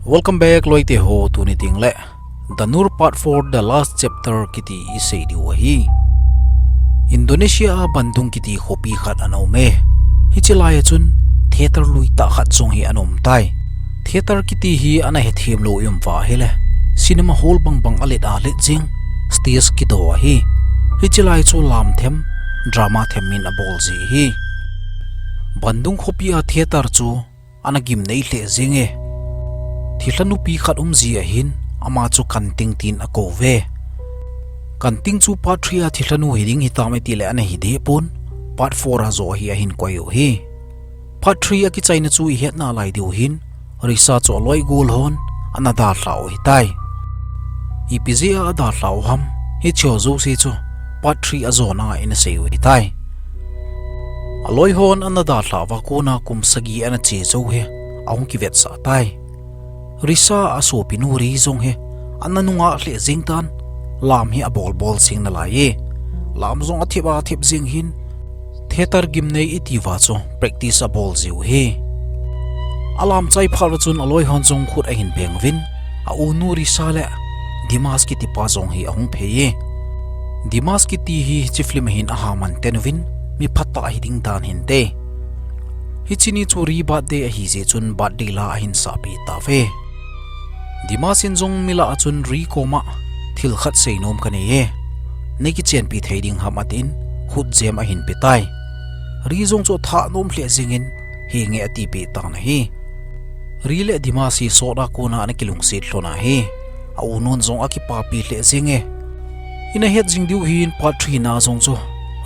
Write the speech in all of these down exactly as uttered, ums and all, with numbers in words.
Welcome back, loite ho, tuni teng le Danur Part four, The Last Chapter kiti isei diu ahi. Indonesia a Bandung kiti khopi khat ana um e. Hiche lai a chun theater lui tah khat jong hi ana um tai. Theater kiti hi ana hethem lou i um uva ahile, cinema hall bangbang a let a let jing, stage kido ahi. Hiche lai chu lam them, drama them in abol ji ahi. Bandung khopi a theater chu ana gimnei lheh jing e. Thilha nupi khat um ji ahin, ama chu Kanting tin akou ve. Kanting chu part three a thilha nu hiding hitam e tile ana hi deh pon, part four a joh hi ahin koi u ahi. Part three a kichaina chu ihet nalai diu hin, Risa chu aloi gol hon ana dalha u ahitai. Ipi jeh a adalha u ham, hiche ho jouse chu part three a jona a ina sei u ahitai. Aloi hon ana dalha uva kona kum sagi ana che jou hi ahung kivetsah tai. Risa asopinu Ri jong hi ana nungah lheh jing tan, lam hi abol bol jing nalai e. Lam jong athep a thep jing hin, theater gimnei iti uva chu practice abol jiu ahi. Alam chai phat uva chun aloi hon jong khut ahin beng uvin, aunu Risa le Dimas kitipa jong hi ahung phei e. Dimas kiti hi hiche film a hin aha man ten uvin, mi phatah hiding dan hinte. Hiche ni chu Ri birthday ahi jeh chun birthday la ahin sahpeh tauve. Dimas in jong mi lah a chun Ri koma thil khat seinom kanei e. Nei kichenpi thei ding ham atin, khutjem ahin pe tai. Ri jong chu athah nom lheh jeng in, henge atipeh tan ahi. Ri le Dimas hi sot a kona ana kilungset lhon ahi. Aunun jong akipapi lheh jeng e. Ina het jing diu hin part three na jong chu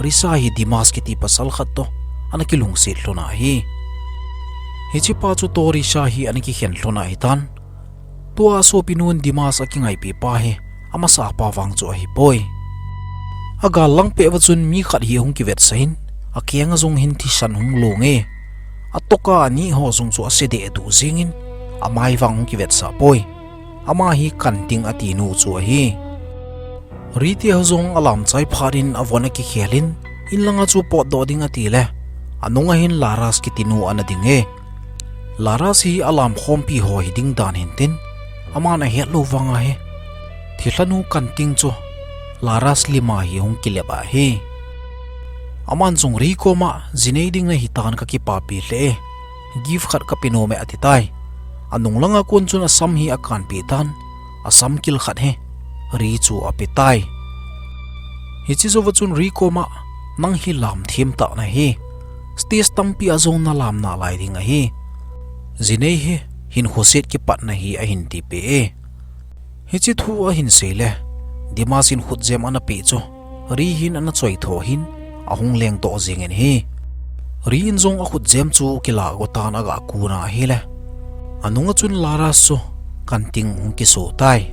Risa hi Dimas kiti pasal khat toh ana kilungset lhon ahi. Hichepa chu toh Risa hi ana kikhen lhon ahitan. Tua asopinun Dimas akingaipi pa hi amasa pa vang chu ahipoi. Agal lang peh uva chun mi khat hi ahung kivetsah in, akeng a jong hin thisan hung long e. Atoh a ani ho jong chu ase deh duh jeng in, amai vang hung kivetsah poi. Ama hi Kanting atinu chu ahi. Rite ho jong alam chai phat in avon akikhel in, in langa chu potdoh ding atile, anunga hin Laras kitinu ana ding e. Laras hi alam khompi ho hiding dan hintin, aman ahet lou vang ahi. Thilha nu Kanting chu Laras lima hi hung kilep ahi. Aman jong Ri koma ji nei ding nahitan kakipapi lheh e. Gift khat kape nom e ati tai. Anung langa kon chun asam hi akanpeh tan, asam kil khat hi Ri chu ape tai. Hiche jouva chun Ri koma, nang hi lam them tah nahi. Stage tampi a jong nalam nalai ding ahi. Ji nei hi hinkho set kipatna hi ahin tipeh e. Hiche thu ahin sei le, Dimas in khutjem ana peh chu Ri hin ana choi tho hin, ahung leng toh jeng in ahi. Ri in jong akhutjem chu kila go tan aga kuna ahile, anunga chun Laras chu Kanting hung kiso tai.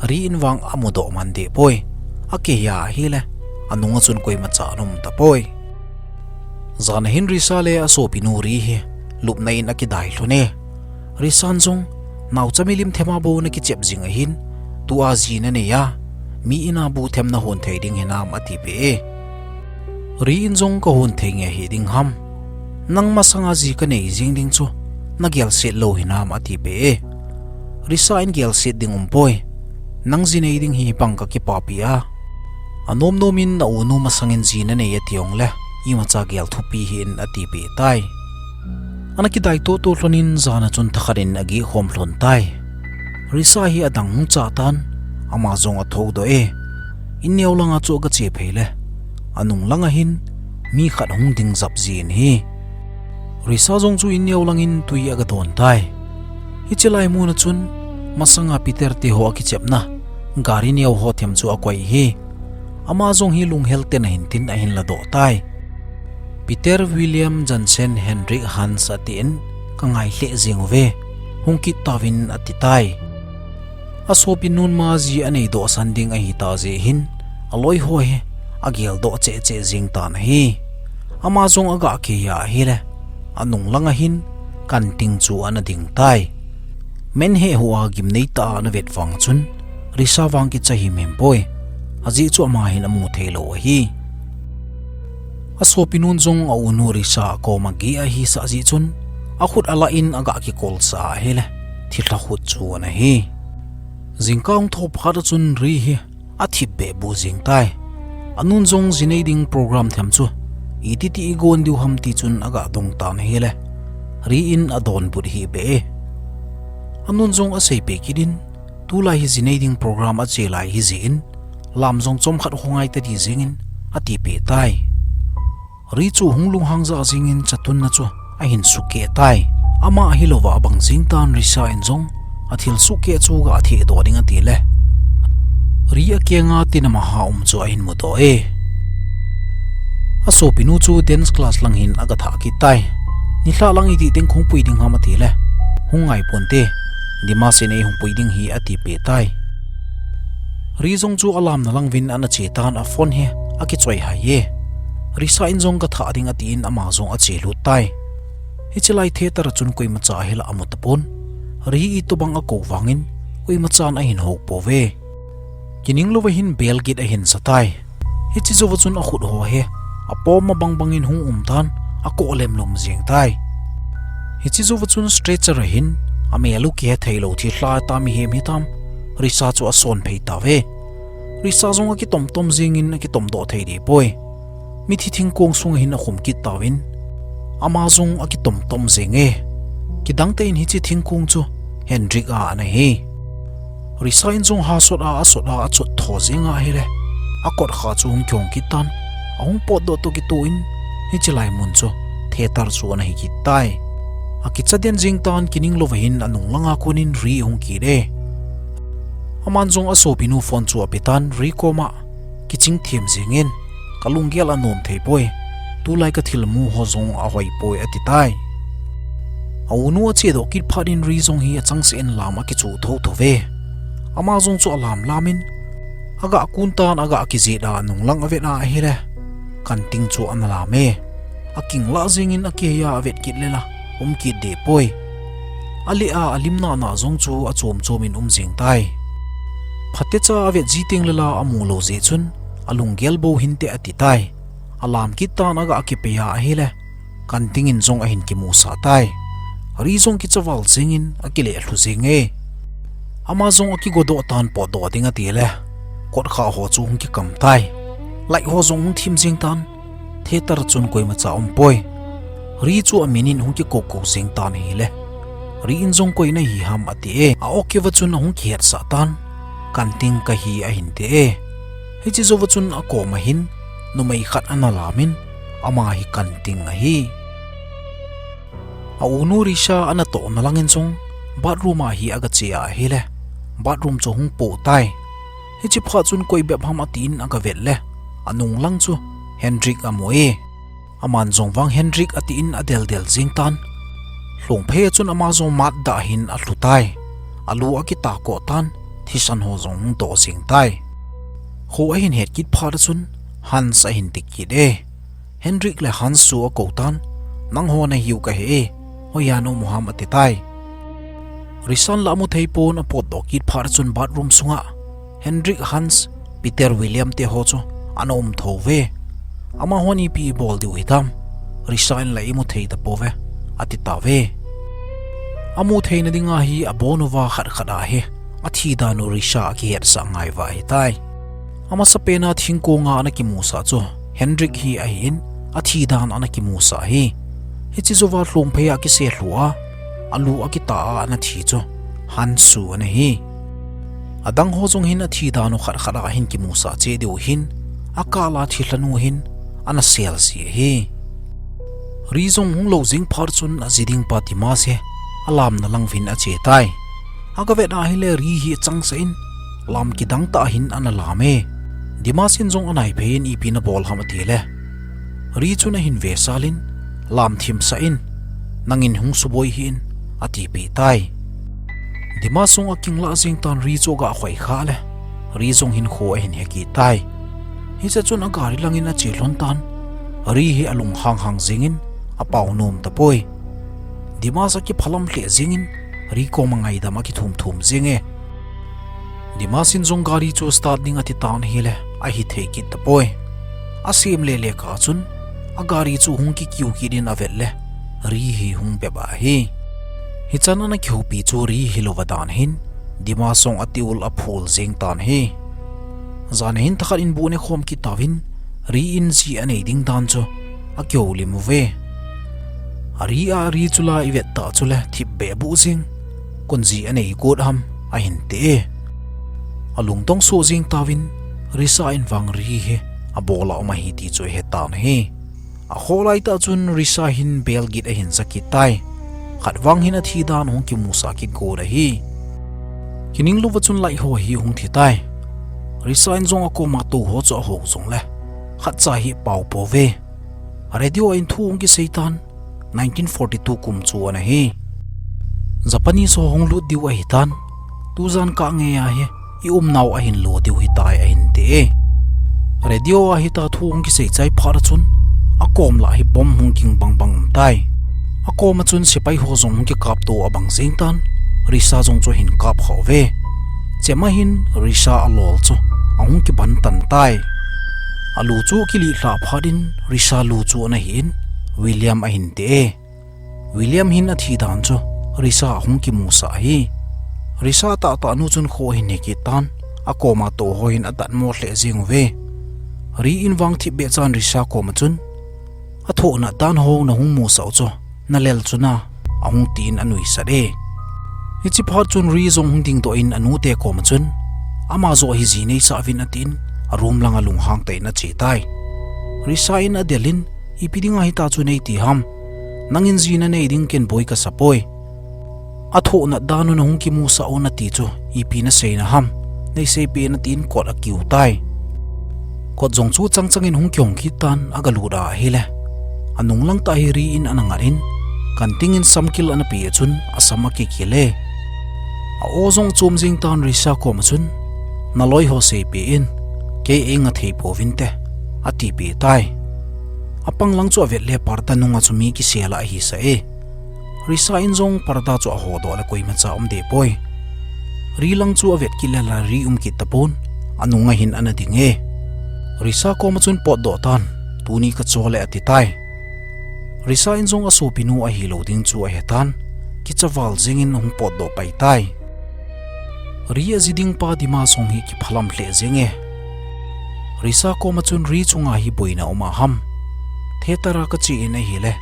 Ri in vang amudoh man deh poi. Akei a ahile, anunga chun koimacha ana um tapoi. Jan a hin Risa le asopinu Ri hi lupna in akidai lhon e. Risan jong, naocha milim thema bou nakichep jing ahin, tua ji nanei a, mi in a bu them nahon thei ding hinam atipeh e. Ri in jong kahon thei nge hiding ham. Nang masanga ji kanei jing ding chu, nagelset lou hinam atipeh e. Risa in gelset ding umpoi. Nang ji nei ding hi bang kakipapi a. Anom nom in na unu masangin ji nanei ati jongle, imacha gel thupi hih in atipeh tai. Ana kidai toto lhon in jan a chun thakhat in ageh khom lhon tai. Risa hi adang hung chah tan, ama jong athoudoh e. In neo langa chu aga che phei le, anung langa hin mi khat hung ding jap jin ahi. Risa jong chu in neo langin tui aga don tai. Hiche lai mun a chun, masanga Peter te ho akichepna gari neo ho them chu akoi ahi. Ama jong hi lunghel tah in ahin tin ahin ladoh tai. Peter William Jansen Hendrik Hans atin, kangai lheh jeng uve, hung kit tauvin ati tai. Asopinun ma ji anei dohsan ding ahitah jeh hin, aloi ho hi ageldoh cheh cheh jeng tan ahi. Ama jong aga kei a ahile, anung langa hin Kanting chu ana ding tai. Menheh ho a gimnei tah a ana vet vang chun, Risa vang kicha himhim poi. Ajeh chu ama hin amu thei lou ahi. Asopinun jong aunu Risa akoma geh ahisah jeh chun, akhut alah in aga kikolsah ahile, thilha khut chu ana hi. Jingkah hung thou phat a chun Ri hi athip beh bu jing tai. Anun jong jinei ding program them chu iti ti igon diu ham ti chun aga dong tan ahile, Ri in adonbut hih beh e. Anun jong asei peh kit in, tulai hi jinei ding program ache lai hi jeh in, lam jong chomkhat ho ngai ta di jeng in, ati peh tai. Ri chu hung lunghang jah jeng in chatunna chu ahin sukeh tai. Ama ahilouva abang jing tan Risa in jong athil sukeh chu ga athehdoh ding ati le, Ri akenga tinam a ha um chu ahin mudoh e. Asopinu chu dance class lang hin aga thah kit tai. Nilhah lang iti teng kahung pui ding ham ati le, hung ngai ponte, Dimas in eihung pui ding hi ati peh tai. Ri jong chu alamna lang uvin ana che tan, aphone hi akichoi hai e. Risa in jong gathah ding atin ama jong ache lut tai. Hiche lai theater a chun koimacha hila amu tapon. Ri itobang akou vangin koimachan ahin hou pouve. Kininglouva hin bell git ahin ja tai. Hiche jouva chun akhut ho hi apom abang bangin hung um tan, akoh lemlum jeng tai. Hiche jouva chun stretcher a hin amel u kihe theilou thilha tam, mihem hitam, Risa chu asonphei tauve. Risa jong akitomtom jeng in akitomdoh thei deh poi. Mithi thingkong sunga hin akhum kit tauvin, ama jong akitomtom jeng e. Kidang tah in hiche thingkong chu Hendrik a ana hi. Risa in jong ha sot a asot a achot tho jeng ahile, akot kha chu hung kihong kit tan, ahung potdoh toh kitoh in, hiche lai mun chu theater chu ana hi kit tai. Akicha den jeng tan, kininglouva hin anung langa kon in Ri ahung kit e. Aman jong asopinu phone chu ape tan, Ri koma kiching them jeng in, kalunggel anom thei poi, tulai kathilmu ho jong ahoi poi ati tai. A-unu achedoh kit phat in Ri jong hi achangseh in lam akichuh thotho ve. Ama jong chu alam lam in, aga kun tan, aga kijet a nunglang avet a ahile, canteen chu ana lam e. Akinglah jeng in akihei a avet kit le la, um kit deh poi. Aleh a alim nana jong chu achom chom in um jeng tai. Phatecha avet ji teng le la amu lou jeh chun, alunggel bou hinte ati tai. Alam kit tan, aga kipei a ahile, canteen in jong ahin kimusah tai. Ri jong kicha val jeng in akileh lhu jeng e. Ama jong akigodoh tan, potdoh ding ati le, kot kha ho chu hung kikam tai. Light ho jong hung thim jeng tan, theater a chun koimacha um poi. Ri chu amin in hung kikou kou jeng tan ahile, Ri in jong koi nahi ham ati e. A-ok keuva chun ahung kihetsah tan, canteen kahi ahin ti e. Hiche jouva chun akoma hin numei khat ana lam in, ama hi canteen ahi. A-unu Risa ana tohna lang in jong bathroom a hi aga che a ahile, bathroom chu hung poh tai. Hiche phat chun koi bep ham atin aga vet le, anung lang chu Hendrik amu e. Aman jong vang Hendrik atin adel del jeng tan. Lhungphei a chun ama jong matdah hin alhu tai. Alu akitakoh tan, thisan ho jong hung doh jeng tai. Kho ahin het kit phat a chun Hans ahin ti kit e. Hendrik le Hans chu akou tan, nangho nahiu kahe e, hoiya naum u ham ati tai. Risa in la amu thei pon, apotdoh kit phat a chun bathroom sunga Hendrik, Hans, Peter, William te ho chu ana um thou ve. Amahon ipi ibol diu hitam, Risa in la imu thei tapouve, ati tauve. Amu theina dinga hi abon uva khat khat a hi athi dan u Risa akihetsah ngai uva ahitai. Amasapen a thingkonga ana kimusah chu Hendrik hi ahin, athi dan ana kimusah hi. Hiche jouva lhungphei a akise lhu a, alu akita a ana thi chu Hans chu ana hi. Adang ho jong hin athi dan u khat khat a hin kimusah cheh diu hin, akal a thilha nu hin ana sel ji ahi. Ri jong hung lou jing phat chun aji ding pa Dimas hi alamna lang uvin ache tai. Aga vet ahile Ri hi achangseh in, lam kidang tah hin ana lam e. Dimas in jong anaiphei in ipi nabol ham ati le, Ri chun ahin vesal in, lam thimsah in, nangin hung suboi hih in, ati peh tai. Dimas jong akinglah jeng tan, Ri chu aga khoi kha le, Ri jong hinkho ahin he kit tai. Hiche chun agari lang in ache lhon tan, Ri hi alunghang hang jeng in, apao nom tapoi. Dimas akiphalam lheh jeng in, Ri koma ngaidam akithum thum jeng e. Dimas in jong gari chu start ding ati tan ahile, ahithei kit tapoi. Asem lele kah chun, agari chu hung kikiu kit in avet le, Ri hi hung bep ahi. Hichan ana kihoupi chu Ri hilouva dan hin, Dima song a tiul a phul jeng tan ahi. Jan hin thakhat in bu ne khom kit tauvin, Ri in ji anei ding dan chu akihoulim uve. A Ri a Ri chu la i vet ta chule thipbeh bu jing, kon ji anei got ham ahin ti e. A lungtong so jeng tauvin, Risa in vang Ri hi abol a um ahi ti chu ahe tan ahi. A kholai tah chun Risa hin bel git ahin ja kit tai. Khat vang hin athi dan hung kimusah kit got ahi. Kining louva chun light ho hi hung thi tai. Risa in jong akoma tou ho chu ahou jongle, khatcha hi apao pouve. Radio a in thu hung kisei tan, nineteen forty-two kum chu ana hi. Japanese ho hung lut diu ahi tan. Tujan kah ngei a hi i umnau ahin lo diu hitai ahin ti e. Radio a hita thu hung kisei chai phat a chun, akom lah hi bomb hung ging bangbang um tai. Akom a chun sepai ho jong hung kikap to abang jeng tan, Risa jong chu ahin kap khah uve. Chem a hin Risa alol chu ahung kiban tan tai. Alu chu akilih lhah phat in Risa lu chu ana hi in, William ahin ti e. William hin athi dan chu Risa ahung kimusah ahi. Risa tahtah nu chun kho ahin he kit tan, akoma tou ho hin adatmo lheh jeng uve. Ri in vang thipbeh chan Risa koma chun, athoh nat dan ho nahung musah u chu nalel chu na, ahung tin anuisat e. Hichi phat chun Ri jong hung dingdoh in anute koma chun, ama joh hi ji neisah uvin atin, a room langa lunghang tah in ache tai. Risa in adel in, ipi dinga hita chu neiti ham? Nangin ji nanei ding ken boi kasa poi. Athoh nat dan u nahung kimusah u nati chu ipi nasei na ham? Neiseipeh in atin kot akiu tai. Kot jong chu changchang in hung kihong kit tan, agalut a ahile, anung lang tah hi Ri in ana ngat in, kanting in samkil ana pe a chun asam akikil e. A-o jong achom jeng tan Risa koma chun, naloi ho seipeh in, kei einga thei pouvin te, atipeh tai. Apang lang chu avet le parda nunga chu mi kisel a ahisah e. Risa in jong parda chu ahodoh le koimacha um deh poi. Ri lang chu avet kit le la Ri um kit tapon, anunga hin ana ding e. Risa koma chun potdoh tan, tuni kachol e ati tai. Risa in jong asopinu ahilou ding chu ahe tan, kicha val jeng in ahung potdoh pai tai. Ri aji ding pa Dima song hi kiphalam lheh jeng e. Risa koma chun Ri chunga hi boina um a ham? Theater a kache in ahile,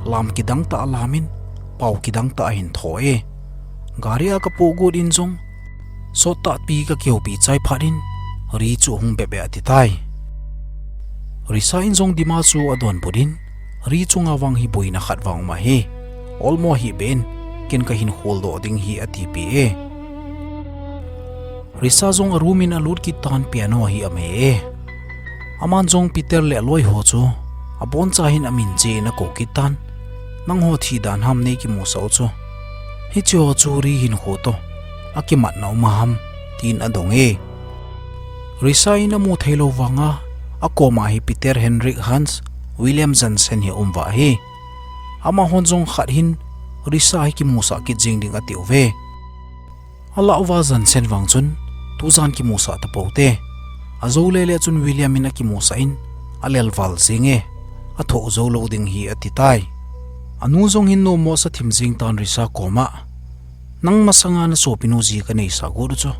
lam kidang tah alam in, pao kidang tah ahin tho e. Gari a kapoh got in jong, sottahpi kakihoupi chai phat in, Ri chu ahung bep e ati tai. Risa in jong Dima chu adonbut in, Ri chunga vang hi boina khat vang um ahi. Olmo hih beh in, ken kahin kholdoh ding hi atipeh e. Risa jong a room in alut kit tan, piano hi ameh e. Aman jong Peter le aloi ho chu aboncha hin amin che in akou kit tan, nangho thi dan ham neikimusah u chu? Hiche ho chu Ri hinkho toh akimatna um a ham? tin adong e. Risa in amu theilou vanga, akoma hi Peter Heinrich Hans, William Jansen hi aum uva ahi. Amahon jong khat hin Risa hi kimusah kit jeng ding ati uve. Alah uva Jansen vang chun, tujan kimusah tapou te. Ajou lele chun William in akimusah in, alel val jeng e, athoh joulou ding hi ati tai. Anu jong hin nommo asa thim jeng tan Risa koma, nang masanga nasopinu ji kaneisah got u chu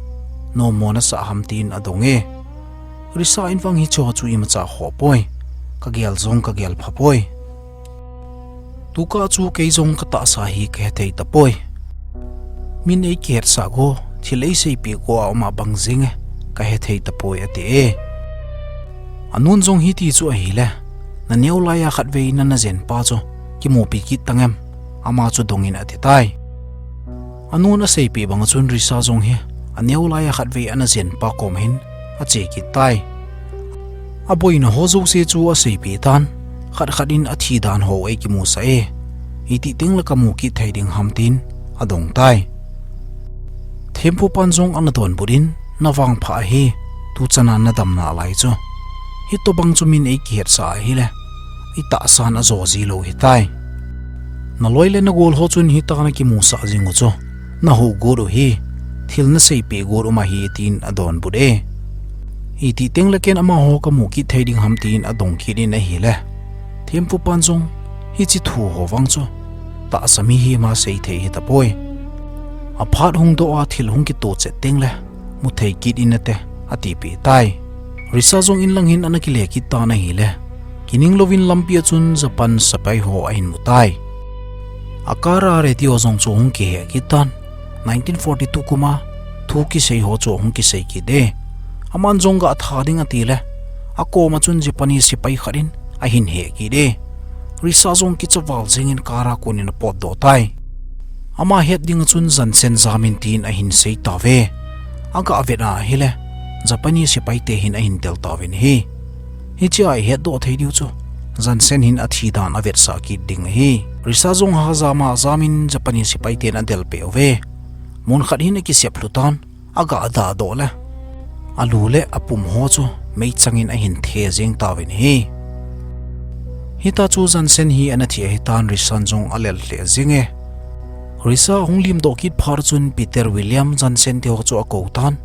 nommo nasah ham? tin adong e. Risa in vang hiche ho chu imacha khoh poi, kagel jong kagel pha poi. Tukah chu kei jong katahsa hi kahethei tapoi. Min eikihetsah go, thil eiseipeh go a um a bang jeng e, kahethei tapoi ati e. Anun jong hiti chu ahile, naneo laiya khatvei nana jenpa chu kimupi kit tang em? Ama chu dongin ati tai. Anun aseipeh banga chun Risa jong hi aneo laiya khatvei ana jenpa kom hin ache kit tai. Aboina ho jouse chu aseipeh tan, khat khat in athi dan ho eikimusah e, itih tengle kamu kit thei ding ham tin adong tai. Thempupan jong ana donbut in, navangpha ahi, tuchana nadam nalai chu. Hitobang chu min eikihetsah ahile, itahsan ajo jilou hitai. Naloi le nagol ho chun hitia nakimusah jing u chu, nahuh got u hi, thil naseipeh got um ahi tin adonbut e. Itih tengle ken amaho kamu kit thei ding ham tin adong kit in ahile, Thempupan jong hiche thu ho vang chu tahsa mi hi ama sei thei hita poi. Aphat hung doh a thil hung kito chet teng le mu thei kit in nate, ati pi tai. Risa jong in lang hin ana kile kit tan ahile, kining louvin lampi a chun Japan sepai ho ahin mu tai. A car a radio jong chu hung kihe kit tan. Nineteen forty-two kum a thu kisei ho chu hung kisei kit e. Aman jong ga tha ding ati le, a kom a chun Japanese sepai khat in ahin he kit e. Risa jong kicha val jeng in car a kon in apot doh tai. Ama het ding a chun Jansen jam in tin ahin sei tauve. Aga vet a ahile, Japanese sepai te hin ahin del tauvin ahi. Hiche a i het doh thei diu chu, Jansen hin athi dan avetsah kit ding ahi. Risa jong ha jam a jam in Japanese sepai ten adel peh uve. Mun khat hin akisep lhu tan, aga dah doh le, alu le apum ho chu meichang in ahin the jeng tauvin ahi. Hita chu Jansen hi ana thi ahi tan, Risan jong alel lheh jeng e. Risa hung lim doh kit phat chun Peter, William, Jansen te ho chu akou tan.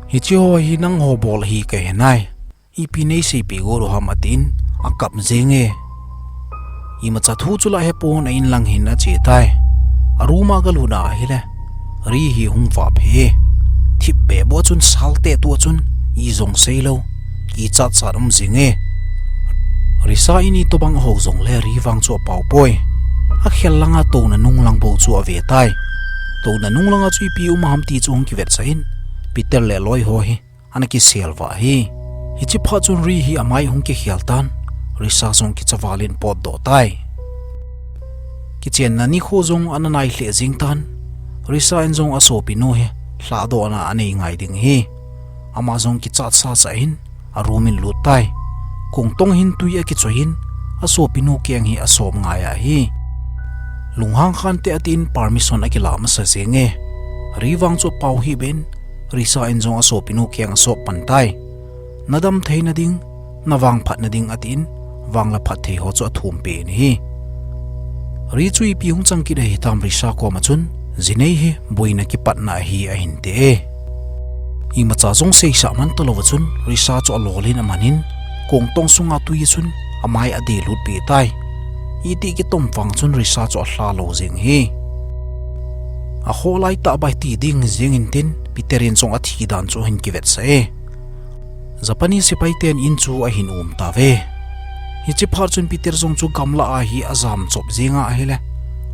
Hiche ho hi nangho bol ahi kahe nai. Ipi nei seipi got u ham atin, akap jeng e. Imacha thu chu la hepon a in lang hin ache tai. A room a aga lut a ahile, Ri hi hung vah phei e. Thipbeh bou a chun sal teh tu a chun, i jong sei lou, kichat chat um jeng e. Risa in itobang aho jong le Ri vang chu apao poi. Akhel lang a touna nung lang bou chu ave tai. Touna nung lang a chu ipi um ham ti chu hung kivetsah in, Peter le aloi ho hi ana kisel vah ahi. Hiche phat chun Ri hi amai hung kikhel tan, Risa jong kicha val in pot doh tai. Kichenna nikho jong ana nai lheh jeng tan, Risa in jong asopinu hi lhadoh na anei ngai ding ahi. Ama jong kichat sa sa in a room in lut tai. Kongtong hin tui akichoi in, asopinu keng hi asop ngai ahi. Lunghang khante atin permission akila masa jeng e. Ri vang chu apao hih beh in, Risa in jong asopinu keng asop pan tai. Na dam theina ding, na vangphatna ding atin, vang le phatthei ho chu athum peh in ahi. Ri chu ipi hung chang kit ahi tam Risa kom a chun, jinei hi boina kipatna ahi ahin ti e. Imacha jong seisah man talou a chun, Risa chu alol in aman in, kongtong sunga tui a chun, amai adeh lut peh tai. Iti kitom vang chun Risa chu alha lou jeng ahi. Akhoh lai tah beh ti ding jeng in tin, Peter in jong athi dan chu ahin kivetsah e. Japanese sepai ten in chu ahin um tauve. Hiche phat chun Peter jong chu gamla a hi ajam chop jeng a ahile,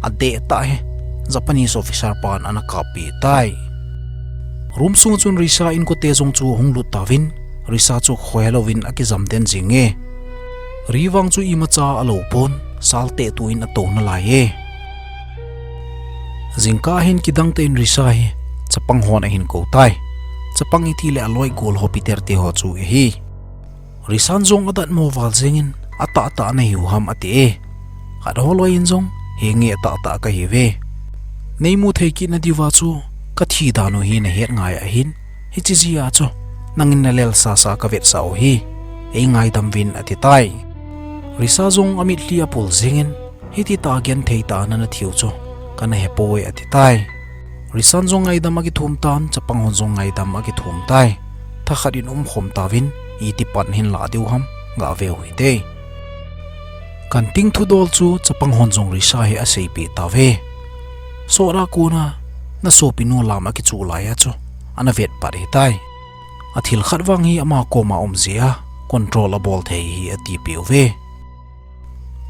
adeh tah hi Japanese officer pan ana kap peh tai. Room sung a chun Risa inkote jong chu hung lut tauvin, Risa chu khohe louvin akijam den jeng e. Ri vang chu imacha alou pon, sal teh tu in atou nalai e. Jingkah hin kidang tah in Risa hi chapang hon ahin kou tai. Chapang iti le aloi gol ho Peter te ho chu ahi. Risan jong adatmo val jeng in, atahtah nahiu ham ati e. Khat ho loi in jong, henge, atahtah kahiuve. Nei mu thei kit nadiuva chu, kathi dan u hi nahet ngai ahin, hiche jeh a chu, nangin nalel sasa kavetsah u hi, eingaidam uvin ati tai. Risa jong amitlhi apul jeng in, hiti tah a genthei tah a nana thiu chu, kana hepoi ati tai. Risan jong ngaidam akithum tan, chapang hon jong ngaidam akithum tai. Thakhat in umkhom tauvin, iti pan hin lah diu ham, gave u hite. Kanting thudol chu chapang hon jong Risa hi aseipeh tauve. Sot a kona, nasopinu lam akichuh lai a chu, ana vet pat ahitai. Athil khat vang hi ama koma um jeh a, control abol thei ahi atipeh uve.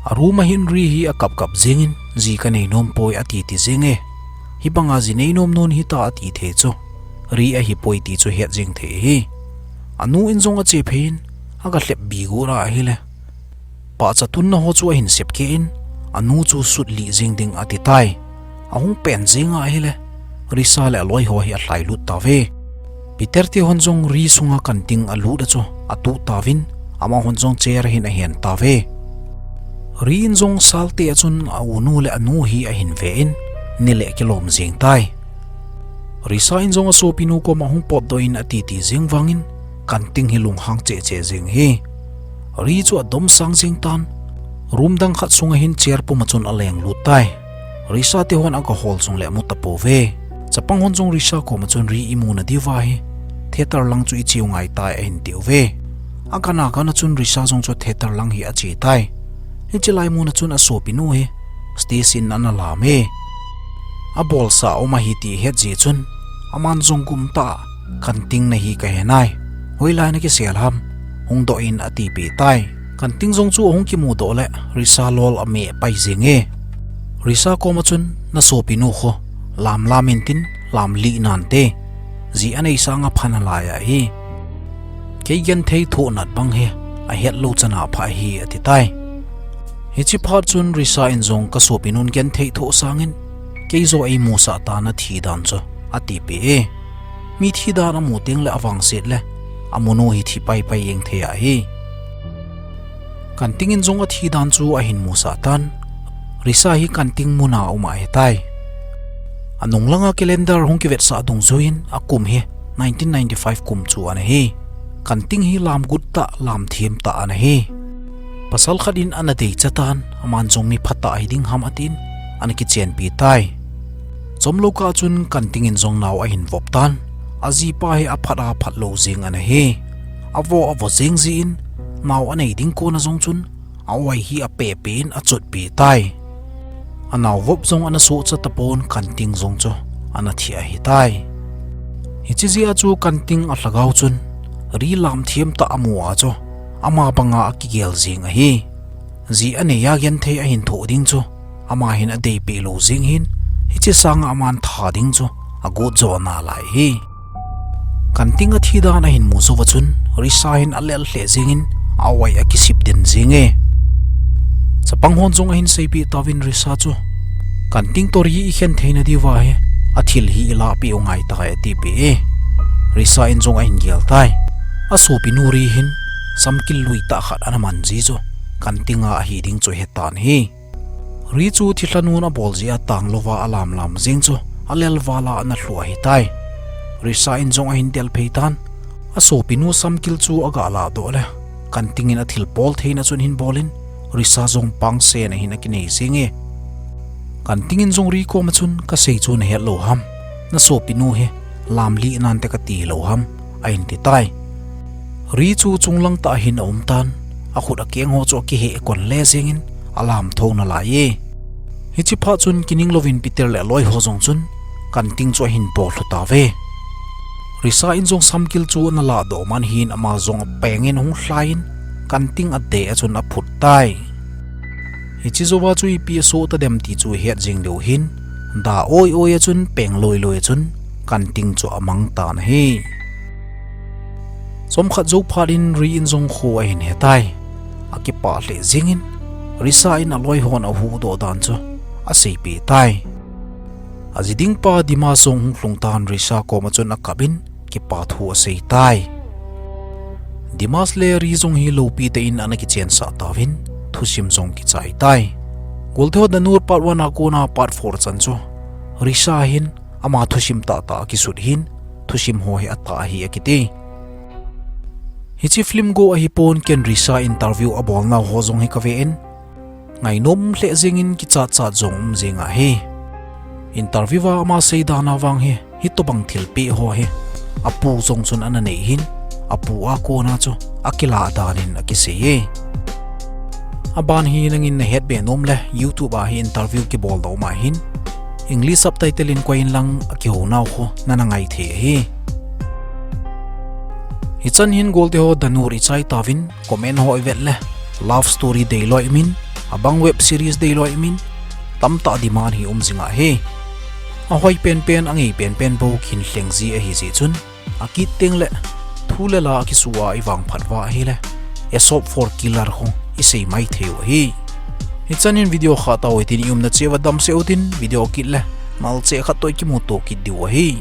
A room a hin Ri hi akap kap jeng in, ji kanei nom poi ati ti jeng e. Hibanga ji nei nom nun hita ati thei chu, Ri ahipoi ti chu het jeng thei ahi. Anu in jong ache phei in, aga lhep bih got a ahile, pahcha tunna ho chu ahin sep keh in, anu chu sutlih jeng ding ati tai. Ahung pen jeng a ahile, Risa le aloi ho hi alhai lut tauve. Peter te hon jong Ri sunga kanting alut a chu atuh tauvin, amahon jong chair a hin ahen tauve. Ri in jong sal teh a chun aunu le anu hi ahin ve in, ni le kilom jeng tai. Risa in jong asopinu koma hung potdoh in atiti jeng vangin, kanting hi lunghang cheh cheh jeng ahi. Ri chu adomsang jeng tan, room dang khat sunga hin chair pum a chun aleng lut tai. Risa te hon aga hol jong le amu tapouve. Chapang hon jong Risa koma chun Ri imu nadiuva hi, theater lang chu icheu ngai tai ahin tiuve. Agan agan a chun Risa jong chu theater lang hi ache tai. Hiche lai mun a chun asopinu hi, station ana lam e. Abolsa um ahi ti het jeh chun, aman jong gum tah a, Kanting nahi kahe nai, hoilai nakisel ham, hung doh in atipeh tai. Kanting jong chu ahung kimudoh le Risa lol ameh pai jing e. Risa koma chun, nasopinu kho lam lam intin, lam lih nante, ji anei sanga pha nalai ahi. Kei genthei thoh nat bang hi ahetlou chana pha ahi, ati tai. Hiche phat chun Risa in jong, kasopi nun genthei thoh sangin keijoh eimusah tan, athi dan chu atipeh e. Mi thi dan amu tengle avangset le amu nu hi thi paipai jeng thei ahi. Kanting in jong athi dan chu ahin musah tan, Risa hi Kanting muna um ahitai. Anung langa calendar hung kivetsah dungjuiyin akum hi nineteen ninety-five kum chu ana hi. Kanting hi lamgut tah, lamthem tah ana hi. Pasal khat in ana deicha tan, aman jong mi phatah hiding ham atin, ana kichenpi tai. Chomlou kah chun Kanting in jong nao ahin vop tan, ajipa hi aphat aphat lou jeng ana hi. Avo avo jeng jeh in, nao anei ding kona jong chun, a-oi hi apehpeh in achotpi tai. Anao vop jong ana sohcha tapon, Kanting jong chu ana thi ahitai. Hiche jeh a chu Kanting alhagao chun, Ri lamthem tah amu a chu, ama banga akigel jeng ahi. Ji anei a genthei ahin thoh ding chu, ama hin adeipeh lou jeng hin, hiche sanga aman tha ding chu agot jo nalai hi. Kanting athi dan ahin mu jouva chun, Risa hin alel lheh jengin, a-oi akisip den jeng e. Chapang hon jong ahin seipeh tauvin Risa chu, Kanting toh Ri ikhen theina diuva hi, athil hi ilahpeh u ngai tai, atipeh e. Risa in jong ahin gel tai. Asopinu Ri hin, samkil lui tah khat ana man ji chu, Kanting a ahi ding chu ahetan ahi. Ri chu thilha nun abol jeh a tanglouva alamlam jeng chu, alel vala ana lhu ahitai. Risa in jong ahin delphei tan, asopinu samkil chu aga lahdoh le, Kanting in athilbol theina chun ahin bolin, Risa jong pangsen ahin akinei jeng e. Kanting in jong Ri koma chun, kasei chu nahet lou ham, nasopinu hi lam lih nante kati lou ham, ahin ti tai. Ri chu chunglang tah hin aum tan, akhut akeng ho chu akiheh kon le jengin alamtho nalai e. Hiche phat chun kining louvin Peter le aloi ho jong chun Kanting chu ahin bol lhu tauve. Risa in jong samkil chu ana lahdoh man hin ama jong apengin ahung lhaiyin Kanting adeh a chun aphut tai. Hiche jouva chu ipi asoh tadem ti chu het jing diu hin, da oi oi a chun peng loi loi a chun Kanting chu amang tan ahi. Chomkhat jou phat in Ri in jong kho ahin hetai. Akipah lheh jengin, Risa in aloi hon ahuhdoh dan chu aseipeh tai. Aji ding pa Dimas jong hung lhung tan Risa koma chun akap in, kipa thu asei tai. Dimas le Ri jong hi loupi tah in ana kichensah tauvin, thusim jong kichai tai. Golteho Danur part one a kona part four chan chu, Risa hin ama thusim tahtah akisut hin, thusim ho hi atah ahi akiti. Hiche film go ahipon ken Risa interview abolnau ho jong hi kaven, ngainom lheh jengin kichat chat jong um jeng ahi. Interview a ama seidan a vang hi, hitobang thilpeh ho hi apu jong chun ana nei hin, apu a kona chu akilah dan in akisei e. Aban hi nangin nahetbe nom le YouTube a hi interview kibol dau ma hin, English subtitle in koi inlang akihounau kho nana ngai thei ahi. Hichan hin golteho Danur ichai tauvin, comment ho ivet le, love story deilou imin, abang web series deilou imin, tamtah demand hi um jing ahi. Ahoi penpen, angei penpen bou kihin lheng ji ahijeh chun, akit tengle, thu le la akisua ivangphat uva ahile, Aesop for Killer kho isei mai thei u ahi. Hichan hin video khat tao hitin iumna cheh uva damsel utin, video kit le, malcheh khat toh ikimuto kit diu ahi.